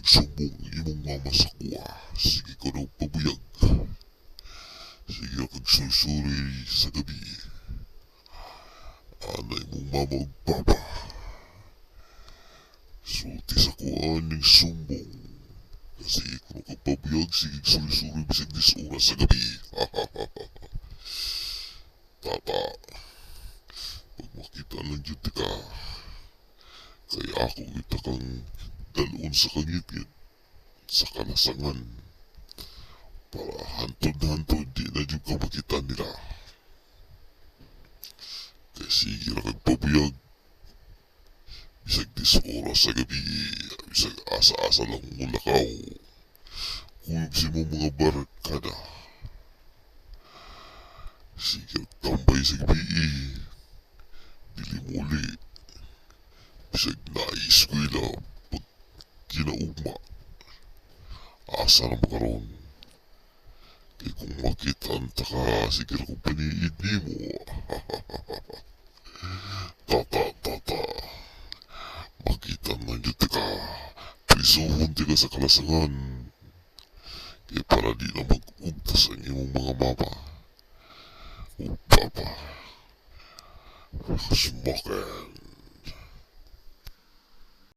Nagsumbong imong mama sa akoa. Sige ka daw pabuyag. Sige kag sursuri sa gabi. Ana imong mama ug papa. Sulti sa akoa ning sumbong. Kasi kung kag pabuyag, sige suri-suri bisag 10 oras sa gabi. Tata, pag makita lang jud ka, kay ako kita kang dalon sa kangitngit sa kalasangan para hantod-hantod di na jud ka makita nila. Kay sige ra kag pabuyag bisag 10 oras sa gabi, bisag asa-asa lang mulakaw. Kuyog sa imong mga barkada. Sige tambay sa gabi, dili muli. Bisag naay eskwela pag kinaugma. Asa na mo karon? Kay kung makita ta ka, sige ra kong paniid nimo. Tata, tata. Makita na gyud ka. Prisuhon ka sa kalasangan. Kay para di na mag-ugtas ang imong mga mama ug papa. Smoking.